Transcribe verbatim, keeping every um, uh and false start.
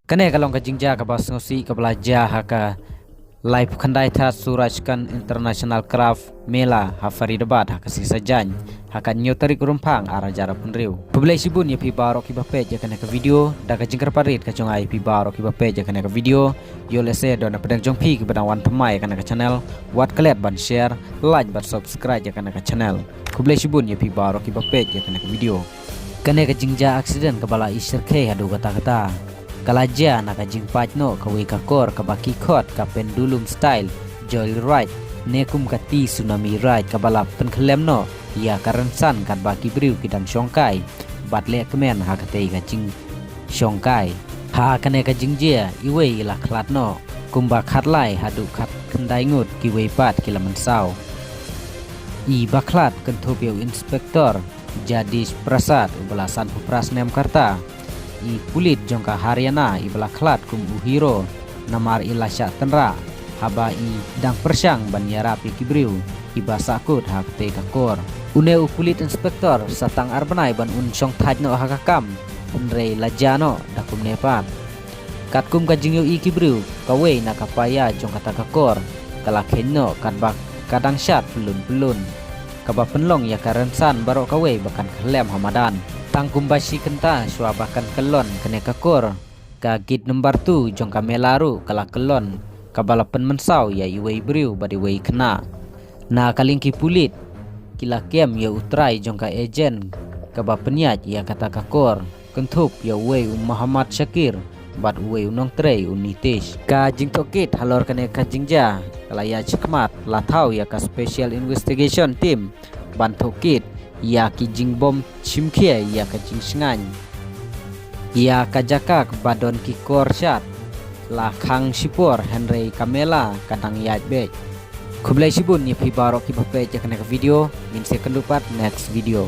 Kane ka long ka jingjia kaba sngewsih kaba la jia ha ka laiphew khyndai Surajkund International Craft Mela ha Faridabad ha ka sngi Saitjaiñ, ha ka hynñiew tarik Rymphang ar hajar arphew hynriew. Khublei shibun ïa phi baroh kiba peit ïa kane ka video, da ka jingkyrpad rit ka jong nga ïa phi baroh kiba peit ïa kane ka video, ïoh lehse don na pdeng jong phi kiba dang wan thymmai ïa kane ka channel, wat klet ban share, like bad subscribe ïa kane ka channel. Khublei shibun ïa phi baroh kiba peit ïa kane ka video. Kane ka jingjia accident kaba la i shyrkhei haduh katta katta ka la jia na ka jingpait noh kawei ka kor kaba ki khot ka pendulum style joyride, ne kum ka tsunami ride, kaba la pynkhyllem noh ïa ka rynsan katba ki briew ki dang shongkai bad lehkmen ha katei ka jingshongkai. Ha kane ka jingjia iwei i la khlad noh, kumba khatlai haduh khatkhyndai ngut kiwei pat ki la mynsaw. I ba khlad kynthup ïa u Inspector Jagdish Prasad uba la sanphew phra snem ka rta, i pulit jong ka Haryana iba la khlad kum u hero namar i la shah tynrah haba i dang pyrshang ban ïarap ïa ki briew kiba sahkut ha katei ka kor. Une u pulit inspector sa tang ar bnai ban un shongthait noh ha ka kam, hynrei la jia noh da kumne pat. Katkum ka jingïohi ki briew, kawei na ka paia jong kata ka kor ka la kheiñ noh katba ka dang shad pyllun pyllun, kaba pynlong ïa ka rynsan baroh kawei ba kan khyllem ha madan. Tang kumba shi kynta shuwa ba kan kyllon kane ka kor, ka gate number two jong ka mela ruh ka la kyllon, kaba la pynmynsaw ïa iwei briew bad iwei khynnah. Na ka liang ki pulit ki la kem ïa u trai jong ka agent kaba pynïaid ïa kata ka kor, kynthup ïa uwei u Mohammad Shakir bad uwei u nongtrei u Nitish. Ka jingtohkit halor kane ka jingjia ka la ïaid shakhmat, la thaw ïa ka Special Investigation Team ban tohkit ïa ki jingbym shim khia ïa ka jingshngaiñ ïa ka jaka ba don ki kor shad. La khang shipor hynrei ka mela ka dang ïaid beit. Khublei shibun ïa phi baroh kiba peit ïa kane ka video, ngin sa ïakynduh pat next video.